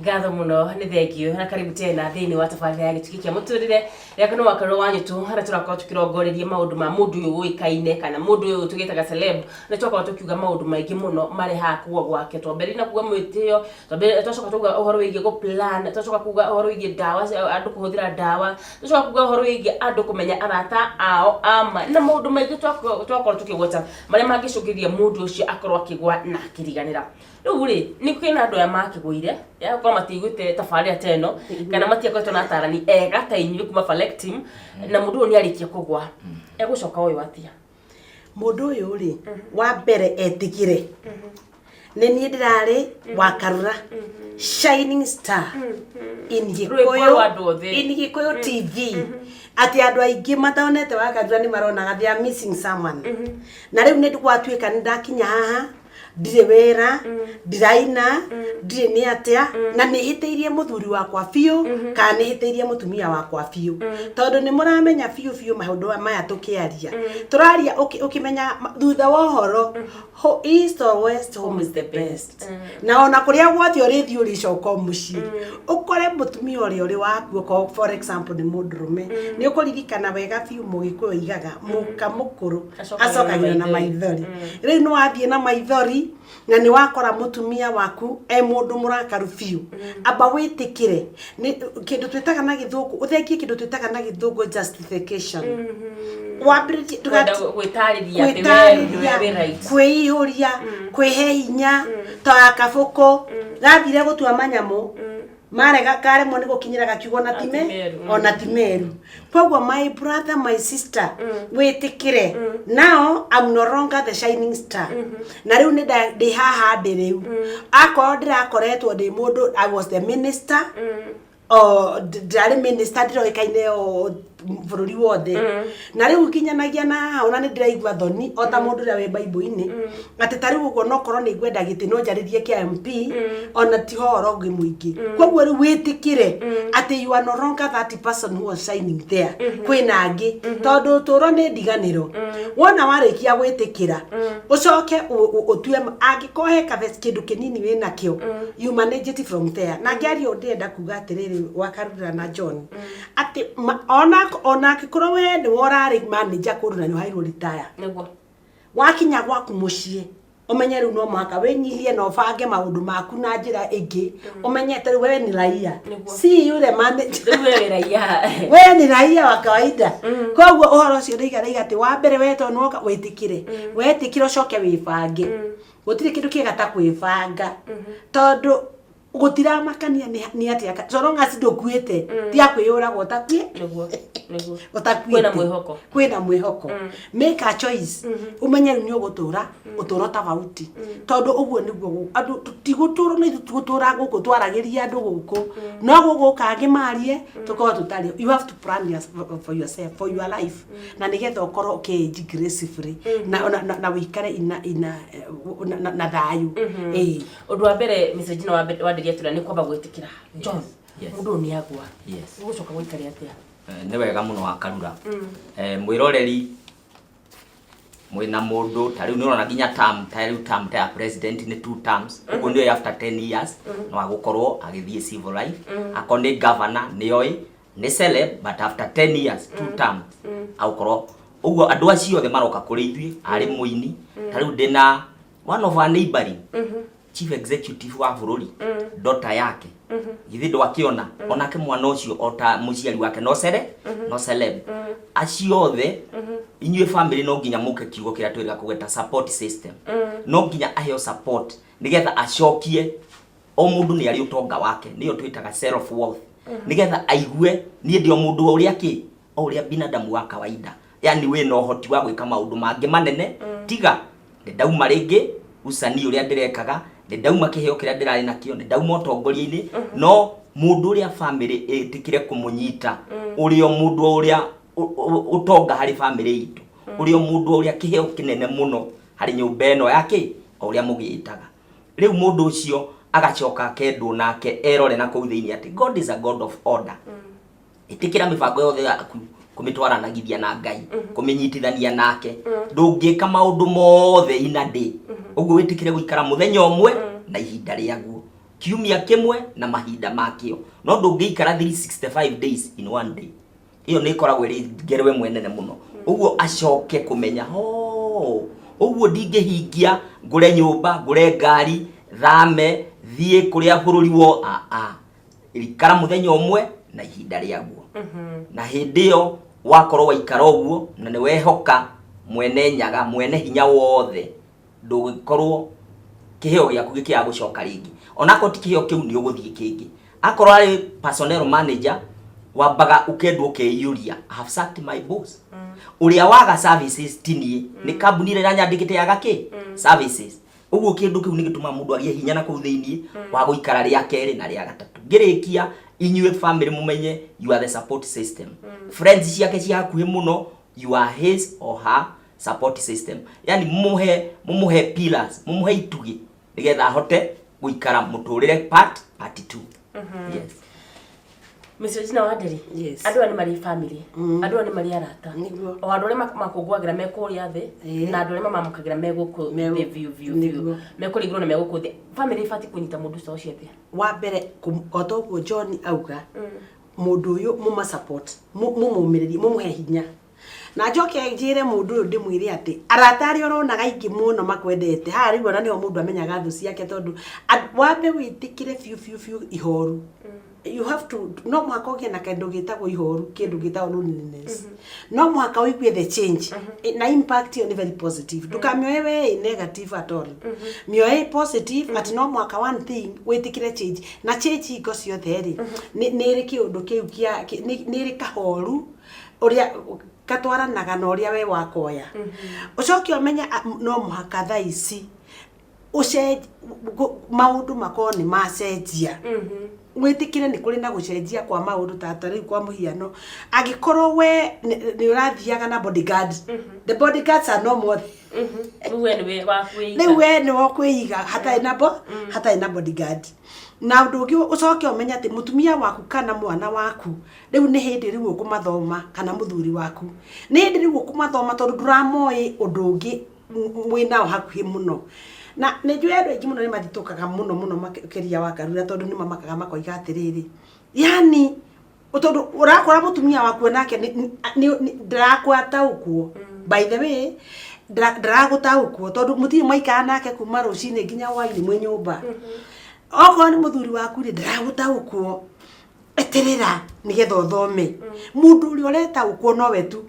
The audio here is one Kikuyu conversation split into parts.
Ngatho mũno, nĩ thengiũ na karibu tena thĩinĩ wa tabarĩra ya Gĩtugĩ kĩa Mũtũrĩre. Rĩaka nĩ wakarwo wa nyũtũ harĩa tũrakorwo tũkĩrongoreria maũndũ ma mũndũ ũyũ ũĩkaine kana mũndũ ũyũ tũgĩtaga celeb, na twakorwo tũkiuga maũndũ maingĩ mũno marehaga kũgwa gwake. Twambĩrĩirie na kuga mwĩtĩo, twacoka twauga ũhoro wĩgiĩ gũ plan, twacoka kuga ũhoro wĩgiĩ ndawa cia andũ kũhũthĩra ndawa, twacoka kuga ũhoro wĩgiĩ andũ kũmenya arata ao a ma na maũndũ maingĩ twakorwo tũkĩgweta marĩa mangĩcũngĩrĩria mũndũ ũcio akorwo akĩgwa na akĩriganĩra. Rĩu rĩ, nĩ kwĩna andũ aya makĩgũire, ya gũkorwo matiaiguĩte tabarĩra ta ĩno, kana matiakoretwo na atarani ega ta inyuĩ kuma Falek team, na mũndũ ũyũ nĩ arĩkia kũgwa, egũcoka ũyũ atĩa? Mũndũ ũyũ rĩ, wa mbere etigĩre nĩ niĩ ndĩrarĩ wa Karura, shining star in Rwĩmbo Gĩkũyũ, rwa andũ othe. in Gĩkũyũ TV, atĩ andũ aingĩ matonete wa Karura nĩ maronaga they are missing someone. Na rĩu nĩ gwatuĩka nĩ ndakinya haha, ndirĩ wĩra, ndiraina, ndirĩ nĩ atĩa, na nĩ hĩtĩirie mũthuri wakwa biũ kana nĩ hĩtĩirie mũtumia wakwa biũ, tondũ nĩ mũramenya biũ biũ maũndũ maya tũkĩaria tũraria ũkĩmenya thutha wa ũhoro, east or west, home is the best. Na ona kũrĩa guothe ũrĩthiĩ ũrĩcoka o mũciĩ ũkore mũtumia ũrĩa ũrĩ waku, okorwo for example nĩ mũndũrũme, nĩ ũkũririkana wega biũ Mũgĩkũyũ oigaga mũka mũkũrũ acokagĩrio acokagĩrio na maithori. Rĩu nĩ wathiĩ na maithori na nĩ wakora mũtumia waku e mũndũ mũrakaru biũ, amba wĩtĩkĩre nĩ kĩndũ twĩtaga na Gĩthũngũ, ũthengie kĩndũ twĩtaga na Gĩthũngũ justification. Wambĩrĩrie kwenda gwĩtarĩria atĩ we gwĩtarĩria, nĩwe wĩ right. Kwĩihũria, kwĩhe hinya ta kabũkũ gathire gũtua manyamũ marega karemwo nĩ gũkinyĩra gakiuga ona time Ti meru, ona ti meru. Koguo my brother, my sister, wĩtĩkĩre now I'm no longer the shining star, na rĩu nĩ ndĩ haha ndĩ rĩu. Akorwo ndĩrakoretwo ndĩ mũndũ, I was the minister, o ndĩrarĩ minister ndĩroĩkaine o bũrũri wothe, na rĩu nginyanagia na haha ona nĩ ndĩraigua thoni o ta mũndũ ũrĩa wĩ Bible-inĩ, atĩ ta rĩu ũguo nokorwo nĩ ngwenda gĩtĩ no njarĩrie kĩa MP, ona ti ũhoro ũngĩ mũingĩ. Koguo rĩu wĩtĩkĩre atĩ you are no longer that person who was shining there, kwĩna angĩ, tondũ ũtũũro nĩ ndiganĩro. Wona warĩkia gwĩtĩkĩra, ũcoke ũtue angĩkorwo he kabe kĩndũ kĩnini wĩnakĩo, you manage it from there. Na ngĩaria ũũ ndĩrenda kuga atĩrĩrĩ, Wakarura na John, atĩ ona angĩkorwo we nĩwe ũrarĩ manager kũndũ na nĩ ũhairwo retire, wakinya gwaku mũciĩ ũmenye rĩu no mũhaka wĩnyihie na ũbange maũndũ maku na njĩra ĩngĩ, ũmenyete rĩu wewe ni raia, si yule manager. Rĩu we wĩ raia. We ni raia wa kawaida. Koguo ũhoro ũcio ndaiga ndaiga atĩ wa mbere we tondũ nĩwoka wĩtĩkĩre, wetĩkĩra ũcoke wĩbange. Gũtirĩ kĩndũ kĩega ta kwĩbanga, tondũ gũtiramakania nĩ atĩa, so long as ndũkuĩte, tiga kwĩyũraga ũtakuĩ nĩguo nĩguo ũtakuĩte. Kwĩna mwĩhoko. Kwĩna mwĩhoko. Make a choice, ũmenye rĩu nĩ ũgũtũra ũtũro tofauti, tondũ ũguo nĩguo andũ tigũtũra na ithuĩ tũgũtũra gũkũ twaragĩria andũ gũkũ, no gũgũka angĩ marie tũkorwo tũtarĩ. You have to plan for yourself, for your life, na nĩgetha ũkorwo ũkĩ-age gracefully na ũikare ina na thayũ, ĩĩ. Ũndũ wa mbere, Mr. Gina, wandĩria atĩrĩa nĩ kwamba gwĩtĩkĩra. John, mũndũ ũyũ nĩ agwa, ũgũcoka gũikare atĩa? Nĩ wega mũno Wakarura. Mwĩroreri mwĩna mũndũ ta rĩu nĩ ũrona nginya term ta rĩu, term ta ya president nĩ two terms, ũguo nĩoĩ after 10 years no agũkorwo agĩthiĩ civil life. Akorwo nĩ governor, nĩoĩ nĩ celeb, but after 10 years, two terms, agũkorwo ũguo. Andũ acio othe maroka kũrĩ ithuĩ arĩ mũini ta rĩu ndĩna one of our neighboring chief executive wa bũrũri, daughter yake, githĩ ndwakĩona onake mwana ũcio o ta mũciari wake no cere no celeb. Acio othe inyuĩ family no nginya mũke kiugo kĩrĩa twĩrĩga kũgweta, support system. No nginya aheo support nĩgetha acokie. O mũndũ nĩ arĩ ũtonga wake, nĩyo twĩtaga self worth, nĩgetha aigue niĩ ndĩ o mũndũ o ũrĩa kĩ o ũrĩa binadamu wa kawaida, yani wĩna ũhoti wa gwĩka maũndũ mangĩ manene. Tiga nĩ ndauma rĩngĩ usanii ũrĩa ndĩrekaga, nĩ ndauma kĩheo kĩrĩa ndĩrarĩ nakĩo, nĩ ndauma ũtongoria-inĩ. No mũndũ ũrĩa family ĩtĩkĩre kũmũnyita, ũrĩa o mũndũ o ũrĩa ũtonga harĩ family itũ, ũrĩa o mũndũ o ũrĩa kĩheo kĩnene mũno harĩ nyũmba ĩno ya kĩ o ũrĩa mũgĩĩtaga rĩu, mũndũ ũcio agacoka akendwo nake erore na kũu thĩinĩ atĩ God is a God of order. Ĩtĩkĩra mĩbango yothe yaku kũmĩtwaranagithia na Ngai, kũmĩnyitithania nake. Ndũngĩka maũndũ mothe in a day, ũguo wĩtĩkĩre gũikara mũthenya ũmwe na ihinda rĩaguo. Kiumia kĩmwe na mahinda makĩo, no ndũngĩikara 365 days in one day. Ĩyo nĩ ĩkoragwo ĩrĩ ngero ĩmwe nene mũno. Ũguo acoke kũmenya ho ũguo ndingĩhingia ngũre nyũmba, ngũre ngari, thame, thiĩ kũrĩa bũrũri wo a ikara mũthenya ũmwe na ihinda rĩaguo. Na hĩndĩ ĩyo wakorwo waikara ũguo na nĩ wehoka Mwene Nyaga, mwene hinya wothe, ndũgĩkorwo kĩheo gĩaku gĩkĩaga gũcoka rĩngĩ. Onakorwo ti kĩheo kĩu, nĩ ũgũthiĩ kĩngĩ. Akorwo arĩ personnel manager, wambaga ũkendwo ũkeiyũria, "I have sacked my boss." Ũrĩa waga services ti niĩ, nĩ kambuni ĩrĩa ĩranyandĩkĩte yaga kĩ services. Ũguo kĩndũ kĩu nĩ gĩtũmaga mũndũ agĩe hinya na kũu thĩiniĩ wa gũikara rĩa kerĩ na rĩa gatatũ. Ngĩrĩkia, inyuĩ family mũmenye you are the support system. Friends ciake cia hakuhĩ mũno, you are his or her support system, yani mumuhe pillars, mumuhe itugĩ nĩgetha ahote gũikara mũtũrĩre part 2. Yes. Miss Regina Wanderi. Yes. Andũ aya nĩ marĩ family. Andũ aya nĩ marĩ arata. Nĩguo. O andũ arĩa makũngũagĩra me kũrĩa thĩ na andũ arĩa mamamũkagĩra me gũkũ thĩ biũ biũ biũ. Me kũrĩa igũrũ na me gũkũ thĩ. Family ĩbatiĩ kũnyita mũndũ ũcio ũcio atĩa? Wa mbere, o ta ũguo John auga, mũndũ ũyũ mũma support, mũmũmĩrĩrie, mũmũhe hinya. Na njoke njĩre mũndũ ũyũ, ndĩmwĩre atĩ arata arĩa ũronaga aingĩ mũno makwendete haha rĩu, ona nĩho mũndũ amenyaga thũ ciake, tondũ wambe wĩtĩkĩre biũ biũ biũ ihoru. You have to, no mũhaka ũgĩe na kĩndũ gĩtagwo ihoru, kĩndũ gĩtagwo loneliness. No mũhaka ũigue the change. Na impact ĩyo nĩ very positive. Ndũkamĩoe we ĩ negative at all, mĩoe ĩ positive, atĩ no mũhaka one thing wĩtĩkĩre change. Na change hingo ciothe rĩ, nĩ ĩrĩ kĩũndũ kĩu kĩa nĩ ĩrĩ kahoru ũrĩa gatwaranaga na ũrĩa we wakoya. Ũcoke ũmenye no mũhaka thaa ici maũndũ makorwo nĩ macenjia. Wĩtĩkĩre nĩ kũrĩ na gũcenjia kwa maũndũ. Ta rĩu kwa mũhiano, angĩkorwo we nĩ ũrathiaga na bodyguard, the bodyguards are no more. Rĩu we nĩwe wa kwĩiga. Rĩu we nĩwe ũkwĩiga hatarĩ na bodyguard. Na ũndũ ũngĩ, ũcoke ũmenye atĩ mũtumia waku kana mwana waku rĩu nĩ hĩndĩ rĩu ũkũmathoma, kana mũthuri waku nĩ hĩndĩ rĩu ũkũmathoma, tondũ ndũramoĩ ũndũ ũngĩ mwĩ nao hakuhĩ mũno. Na nĩ njũĩ andũ aingĩ mũno nĩ mathitũkaga mũno mũno makĩria wa Karura, tondũ nĩ mamakaga makoiga atĩrĩrĩ, yani tondũ ũrakora mũtumia waku nake ndarakwataũkwo. By the way, ndaragũtaũkwo tondũ mũtirĩ mwaikara nake kuma rũcinĩ nginya hwainĩ mwĩ nyũmba. Okorwo nĩ mũthuri waku rĩ, ndaragũtaũkwo. Eterera nĩgetha ũthome. Mũndũ ũrĩa ũretaũkwo nowe tu,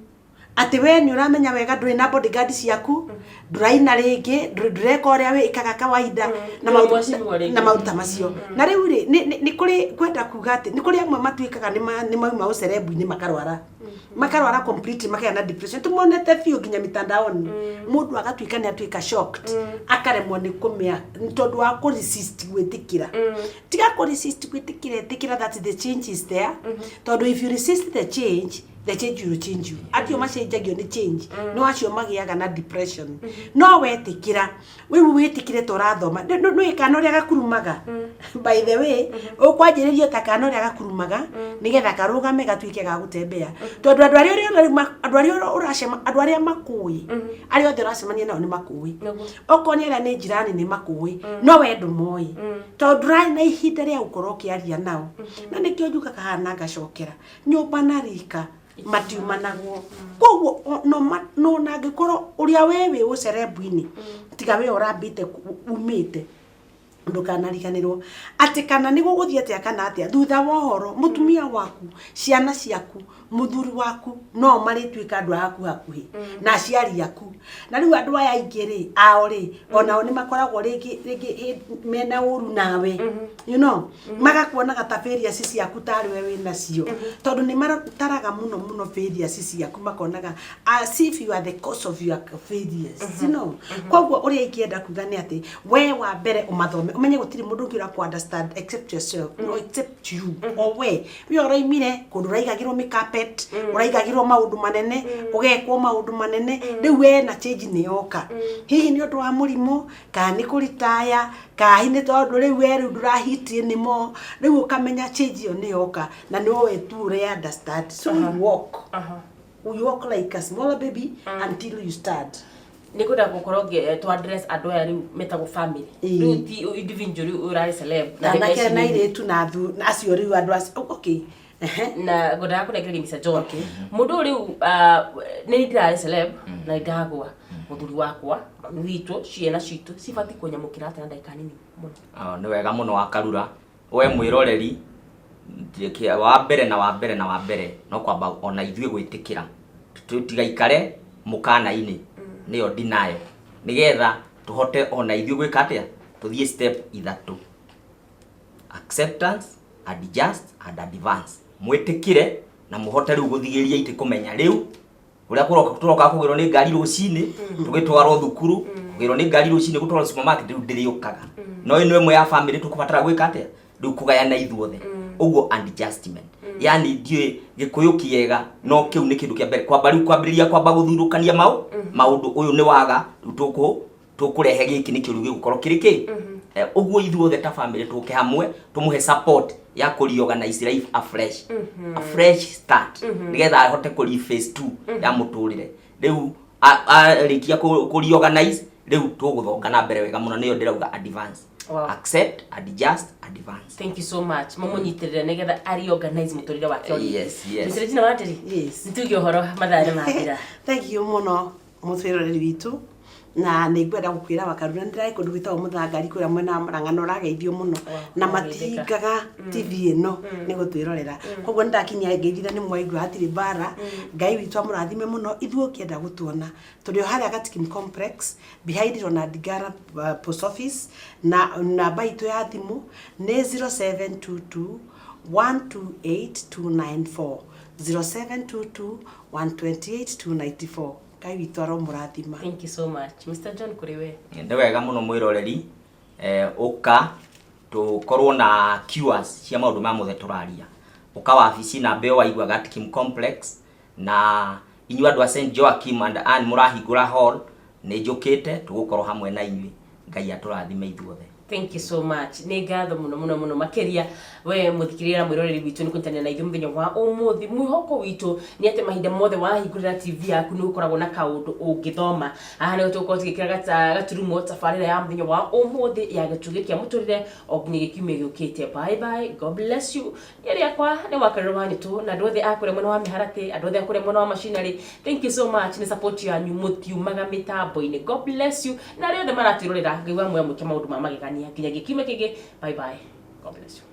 atĩ we nĩ ũramenya wega ndũrĩ na bodyguard ciaku, ndũraina rĩngĩ, ndũreka ũrĩa wĩkaga kawaida na Ndũrĩ mheshimiwa rĩngĩ. Na maũndũ ta macio. Na rĩu rĩ, nĩ kũrĩ kwenda kuga atĩ nĩ kũrĩ amwe matuĩkaga nĩ mauma ũcerebu-inĩ makarwara, makarwara completely, makagĩa na depression. Tumonete biũ nginya mitandaoni, mũndũ agatuĩka nĩ atuĩka shocked, akaremwo nĩ kũmĩa nĩ tondũ wa kũ resist gwĩtĩkĩra. Tiga kũ resist gwĩtĩkĩra, ĩtĩkĩra that the change is there, tondũ if you resist the change, the change will change you. Acio macenjagio nĩ change no acio magĩaga na depression. No wetĩkĩra rĩu, wĩtĩkĩre ta ũrathoma. Nĩ kana ũrĩa gakurumaga. By the way, ũkwanjĩrĩria ta kana ũrĩa gakurumaga nĩgetha karũgame gatuĩke ga gũtembea, tondũ andũ arĩa ũrĩona rĩu andũ arĩa ũracema, andũ arĩa makũĩ, arĩa othe ũracemania nao nĩ makũĩ. Okorwo nĩ arĩa nĩ njirani nĩ makũĩ, no we ndũmoĩ tondũ ndũrarĩ na ihinda rĩa gũkorwo ũkĩaria nao. Na nĩkĩo njugaga haha na ngacokera, nyũmba na rika matiumanagwo. Koguo no na angĩkorwo ũrĩa we wĩ ũcerebu-inĩ, tiga we ũrambĩte umĩte, ndũkanariganĩrwo atĩ kana nĩ gũgũthiĩ atĩa kana atĩa, thutha wa ũhoro mũtumia waku, ciana ciaku, mũthuri waku no marĩtuĩka andũ a haku hakuhĩ na aciari aku. Na rĩu andũ aya aingĩ rĩ, ao rĩ, onao nĩ makoragwo rĩngĩ rĩngĩ mena ũru nawe, magakuonaga ta failures ciaku tarĩ we wĩ nacio, tondũ nĩ marataraga mũno mũno failures ciaku, makonaga as if you are the cause of your failures. Koguo ũrĩa ingĩenda kuga nĩ atĩ we wa mbere ũmathome, ũmenye gũtirĩ mũndũ ũngĩ ũrakũ understand except yourself, no except you. O we ũroimire kũndũ ũraigagĩrwo mĩcarpet, ũraigagĩrwo maũndũ manene, ũgekwo maũndũ manene. Rĩu we na change nĩ yoka, hihi nĩ ũndũ wa mũrimũ, kana nĩ kũritaya, kana hihi nĩ tondũ rĩu we rĩu ndũrahiti anymore. Rĩu ũkamenya change ĩyo nĩ yoka na nĩ we tu ũre understand. So you walk, you walk like a smaller baby until you start. Nĩ kwenda gũkorwo to address andũ aya rĩu metagwo family. Ĩĩ. Rĩu ti individual rĩu ũrarĩ celeb. Na anake mbeca na nini. airĩtu na athu na acio rĩu andũ acio okay. Ehe. Na ngwendaga kũnengereria Mr. John. Okay. Mũndũ ũyũ rĩu nĩ ndĩrarĩ celeb na nĩ ndagwa. Mũthuri wakwa, mami witũ, ciana citũ cibatiĩ kũnyamũkĩra atĩa na ndagĩka nini mũno? Ah, nĩ wega mũno wa Karura. We mwĩroreri, wa mbere na wa mbere na wa mbere no kwamba ona ithuĩ gwĩtĩkĩra tũtigaikare mũkana-inĩ, nĩyo denial, nĩgetha tũhote ona ithuĩ gwĩka atĩa, tũthiĩ step ithatũ: acceptance, adjust and advance. Mwĩtĩkĩre na mũhote rĩu gũthigĩria itĩ kũmenya rĩu ũrĩa kũroka tũroka kũgĩrwo nĩ ngari rũcinĩ tũgĩtwarwo thukuru, kũgĩrwo nĩ ngari rũcinĩ gũtwarwo supermarket rĩu ndĩrĩũkaga. No ĩno ĩmwe ya family tũkũbatara gwĩka atĩa rĩu, kũgayana ithuothe ũguo, adjustment. Yani ndiũĩ Gĩkũyũ kĩega, no kĩu nĩ kĩndũ kĩa mbere, kwamba rĩu kwambĩrĩria kwamba gũthurũkania maũndũ ũyũ nĩ waga rĩu tũkũrehe gĩkĩ nĩkĩo rĩu gĩgũkorwo kĩrĩ kĩ. Ũguo ithuothe ta family tũke hamwe tũmũhe support ya kũ reorganize life afresh, a fresh start, nĩgetha ahote kũ phase 2 ya mũtũrĩre. Rĩu arĩkia kũ reorganize, rĩu tũgũthonga na mbere wega mũno. Nĩyo ndĩrauga advance. Accept, adjust, advance. Thank you so much. Mũmũnyitĩrĩre nĩgetha areorganize mũtũrĩre wake o rĩngĩ. Yes. Mr. Regina Wanderi. Yes. Nĩtuge ũhoro, mathaa nĩ mathira. Thank you mũno mũtwĩroreri witũ, na nĩ ngwenda gũkwĩra Wakarura nĩ ndĩrarĩ kũndũ gwĩtagwo Mũthangari kũrĩa mwena wa Mũrang'a na ũrageithio mũno na ũrageithĩka. matihingaga TV ĩno nĩ gũtwĩrorera. Koguo nĩ ndakinyia ngeithi na nĩ mwaigua hatirĩ mbara. Ngai witũ amũrathime mũno. Ithuĩ ũkĩenda gũtuona tũrĩ o harĩa Gatikim Complex behind Ronald Ngara post office, na namba itũ ya thimũ nĩ 0722 128294, 0722 128294. Ngai witũ aromũrathima. Thank you so much. Mr. John, kũrĩ we. Nĩ wega mũno mwĩroreri, ũka tũkorwo na cures cia maũndũ maya mothe tũraria. Ũka wabici namba ĩyo waigua, Gatkim Complex. Na inyuĩ andũ a St Joachim and Ann mũrahingũra hall, nĩ njũkĩte, tũgũkorwo hamwe na inyuĩ. Ngai atũrathime ithuothe. Thank you so much. Nĩ ngatho mũno mũno mũno makĩria we mũthikĩrĩria na mwĩroreri witũ nĩ kũnyitanĩra na ithuĩ mũthenya wa ũmũthĩ. Mwĩhoko witũ nĩ atĩ mahinda mothe wahingũrĩra TV yaku nĩ ũkoragwo na kaũndũ ũngĩthoma. Haha nĩho tũgũkorwo tũgĩkĩra gaturumo tabarĩra ya mũthenya wa ũmũthĩ ya Gĩtugĩ kĩa Mũtũrĩre o nginya gĩkiumia gĩũkĩte. Bye bye, God bless you. Niĩ rĩakwa nĩ Wakarĩro wa Nyũtũ, na andũ othe a kũrĩa mwena wa mĩharatĩ, andũ othe a kũrĩa mwena wa machinery, thank you so much nĩ support yanyu, mũtiumaga mĩtambo-inĩ. God bless you. Na arĩa othe maratwĩrorera, Ngai wa muoyo mwĩke maũndũ ma magegania nginya gĩkiumia kĩngĩ. Bye bye, God bless you.